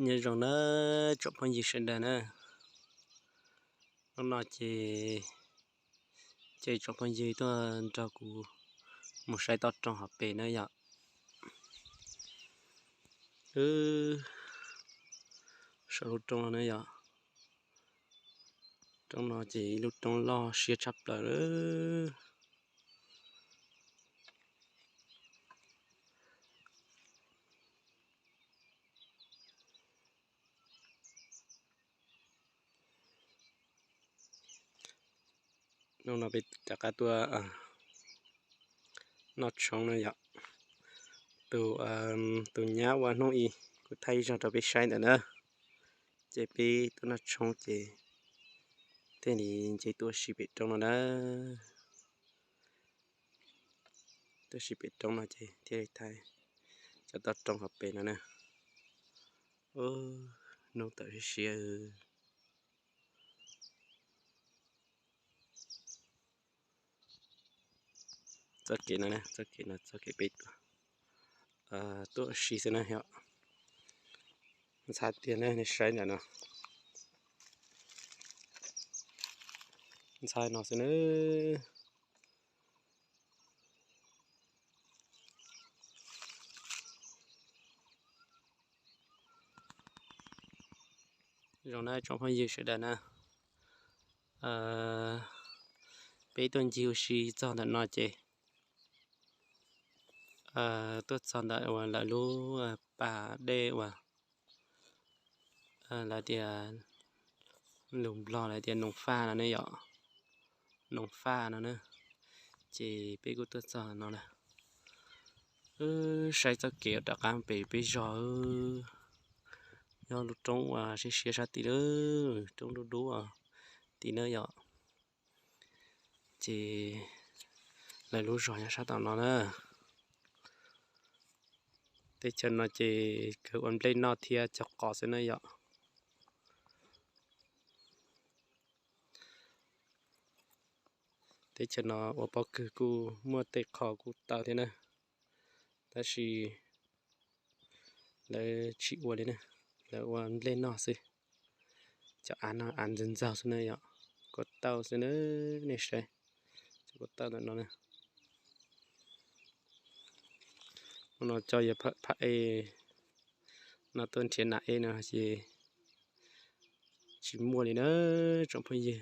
Nyob zoo na tsoom phooj ywg sawv daws na, hnub no ces, ces tsoom phooj ywg tuaj nrog kuv mus saib toj roob hauv pes na yom. Wb saum lub roob no na yom. Roob no ces ib lub roob loj siab tshaj plaws lawm. Hnub no peb rov qab tuaj noj tshoob na yom. Tus, tus nyab uas hnub i kuv thaij ib zaug rau peb saib ntawm na, ces peb tuaj noj tshoob ces thiaj li nce tuaj ua si pem roob no na. Tuaj ua si pem roob no ces thiaj li thaij cov toj roob hauv pes no na. Hnub tawm siab siab. Txoj kev no, txoj kev no, txoj kev peb tuaj ua si xwb na yom. Ntxhais tiag na, nej saib ntawm no. Ntxhais no xwb na. Zoo na tsoom phooj ywg sawv daws na, peb tuaj ncig ua si txog ntawm no ces tuaj txog ntawm uas lawv lub pas dej uas lawv tias, lus Nplog lawv tias Noov Faj no ne yom, Noov Faj no na. Ces peb kuj tuaj txog no lawm. Saib txoj kev rov qab pem peb zos, nyob lub roob uas siab siab sab tid lawm, roob dub dub tim na yom. Ces lawv lub zos nyob sab tom no na. Teb chaws no ces kawg ua nplej noj thiab cog qos xwb na yom. Teb chaws no ua pob kws kuj muaj tej qho kuj tau thiab na, tab sis lawv tsis ua li na, lawv ua nplej noj xwb. Cov av no av ntxaug ntxaug xwb na yom, kuj tau xwb na, nej saib, cov kuj tau ntawm no na. Hnub no coj yog phab ej no tuaj nrhiav nas ej no ces tsis muaj li na tsoom phooj ywg,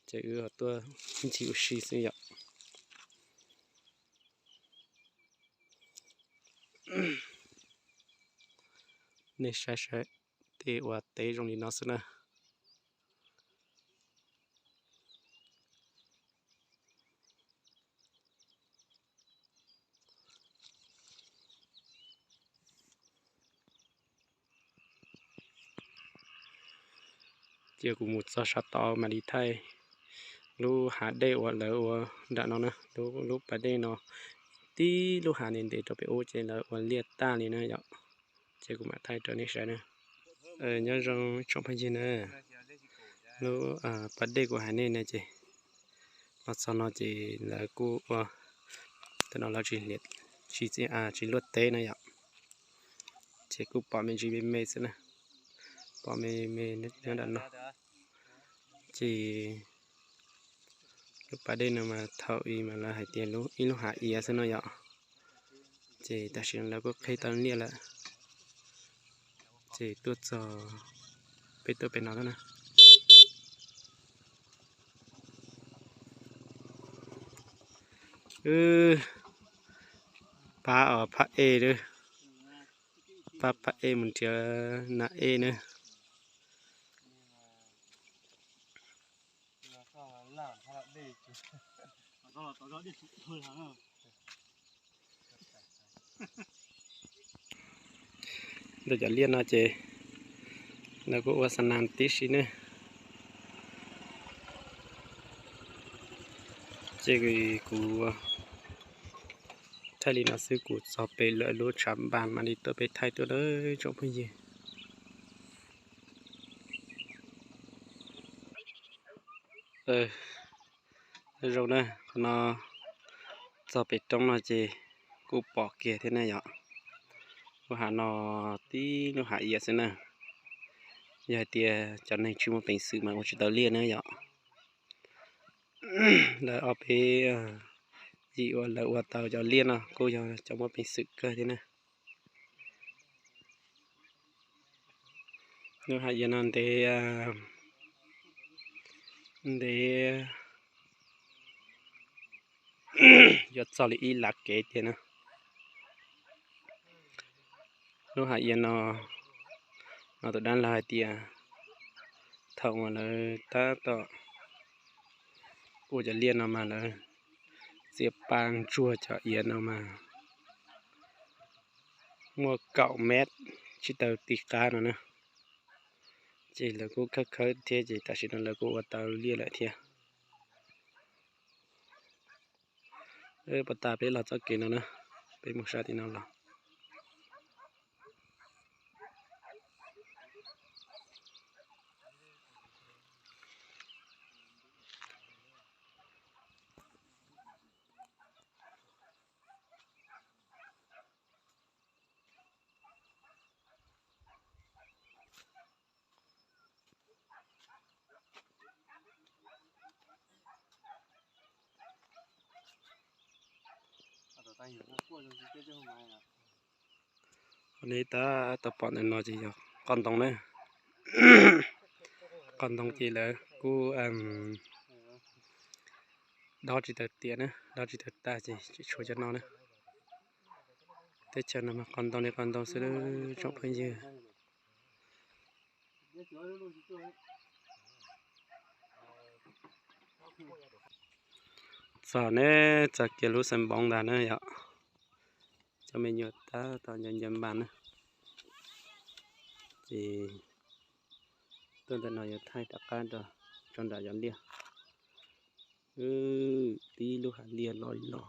ces wb tuaj ncig ua si xwb yom. Nej saib saib, tej ua teb zoo li no xwb na. Cia kuv mus txog sab tod mam li thaij lub hav dej uas lawv ua nram no na, lub pas dej no tib lub hav ntev ntev rau pem ub ces lawv ua liaj tag li na yom. Ces kuv mam thaij rau nej saib na. Nyob zoo tsoom phooj ywg na, lub pas dej kuv hais nej na ces los txog no ces lawv kuj ua, tam no lawv tsis, tsis luaj teb na yom. Ces kuj pom me ntsis me me xwb na, pom me me nyob nram no. Ces lub pas dej no mas thaum ub mas lawv hais tias ib lub hav iav xwb no yom. Ces tam sim no lawv kuj qhib tau liaj lawm. Ces tuaj txog, peb tuaj pem no na. Pab os, phab ej, pab phab ej mus nrhiav nas ej na. Ntawm cov liaj no ces lawv kuj ua xa nas tib si ne. Ces kuv thaij li no xwb, kuv txog pem lawv lub tshav npas mam li tuaj pem thaij tuaj na tsoom phooj ywg. Zoo na, qhov no txog pem roob no ces kuj pom kiag thiab ne yom. Lub hav no tib lub hav iav xwb na. Yog hais tias cov neeg tsis muaj peev xwm mas ua tsis tau liaj na yom. Lawv ob peb yim uas lawv ua tau cov liaj no kuj yog cov muaj peev xwm kawg thiab na. Lub hav iav no ntev, ntev yuav txog li ib lab kev tiag na. Lub hav iav no, no tus dab laug hais tias thaum uas lawv tab tom ua cov liaj no mas lawv txiav pa ntsuag cov iav no mas muaj kaum mev tsis tau ti qab no na. Ces lawv kuj khawb khawb thiab ces tam sim no lawv kuj ua tau liaj lawm thiab. Puas tas peb los txoj kev no na, peb mus sab tim no los. Qhov nej tab tom pom ntawm no ces yog qos ntoo na. Qos ntoo ces lawv kuj dob tsis tau tiav na, dob tsis tau tag ces tseem tshuav cov no na. Teb chaws no mas qos ntoo li qos ntoo xwb tsoom phooj ywg. Txog ne, txog kiag lub xeev npoov ntag na yom. Cov me nyuam tab tom ncaws ncaws npas na. Ces tuaj ntawm no yuav thaij rov qab rau nram cov liaj. Tib lub hav liaj loj li no.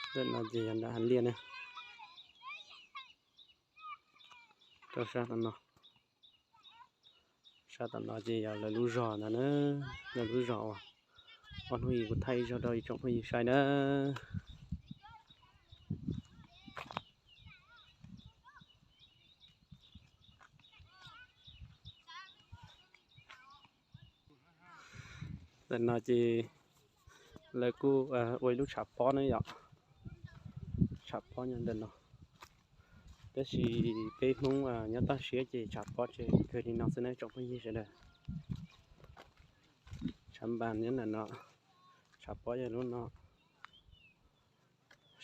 Ntawm no ces yog nram hav liaj na. Rau sab tom no, sab tom no ces yog lawv lub zos ntag na. Lawv lub zos uas ob hnub ib kuv thaij ib zaug rau ib tsoom phooj ywg saib na. Ntawm no ces lawv kuj ua ib lub tshav pob na yom. Tshav pob nyob ntawm no. Tab sis peb Hmoob nyob toj siab ces tshav pob ces kawg li no xwb na tsoom phooj ywg sawv daws. Tshav npas nyob ntawm no, tshav pob yog lub no.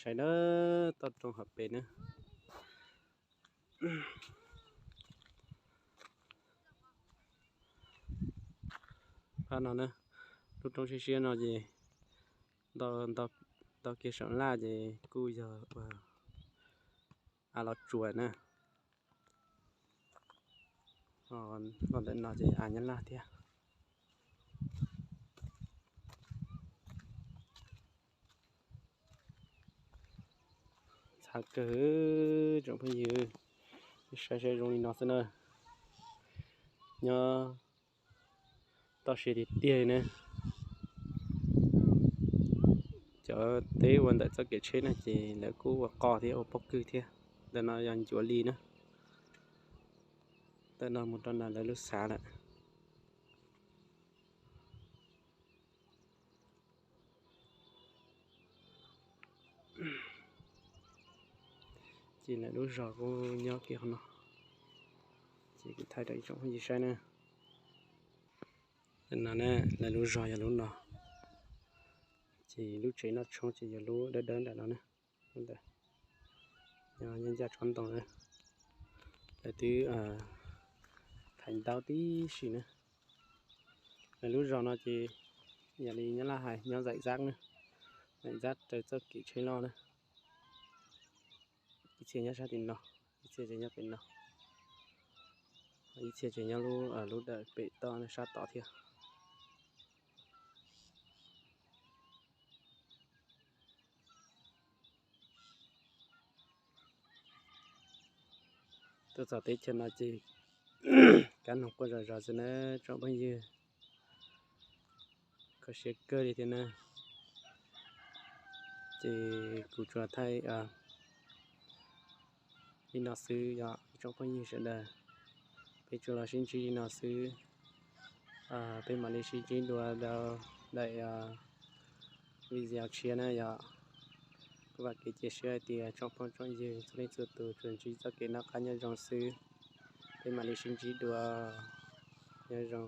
Saib na, toj roob hauv pes na. Phab no na, lub roob siab siab no ces ntau kiag saum laj ces kuj yog av los tsuas na. Los ntawm no ces av nyob laj thiab. Ntxhab kawg tsoom phooj ywg, saib saib zoo li no xwb na. Nyob toj siab tiag tiag li na. Cov teb ua ntawm txoj kev tsheb no ces lawv kuj ua qos thiab ua pob kws thiab. Ntawm no yog ncuav li na. Ntawm no mus rau nram lawv lub xav lawm. Ces lawv lub zos kuj nyob kiag qhov no. Ces kuv thaij rau ib tsoom phooj ywg saib na. No na, lawv lub zos yog lub no. Ces lub tsev noj tshoob ces yog lub dawb dawb nram no na. Ntawd, nyob ncaj tsob ntoo na. Lawv twb thaiv ntaub tib si na. Lawv lub zos no ces yam li nyob laj hais nyob zaim zab na, zaim zab raws txoj kev tsheb loj na. Ib txhia nyob sab tim no, ib txhia ces nyob pem no, ib txhia ces nyob lub, lub dawm pem toj sab tod thiab. Tuaj txog teb chaws no ces kab noog quaj zom zaws xwb na tsoom phooj ywg. kho siab kawg li thiab na. Ces kuv tsuas thaij li no xwb yog ib tsoom phooj ywg sawv daws, peb tsuas los sib ntsib li no xwb. Peb mam li sib ntsib dua rau daim video tshiab na yog. Kuv vam kev cia siab hais tias tsoom phooj tsoom ywg txhua leej txhua tus tsuas ntsib txoj kev noj qab nyob zoo xwb. Peb mam li sib ntsib dua, nyob zoo.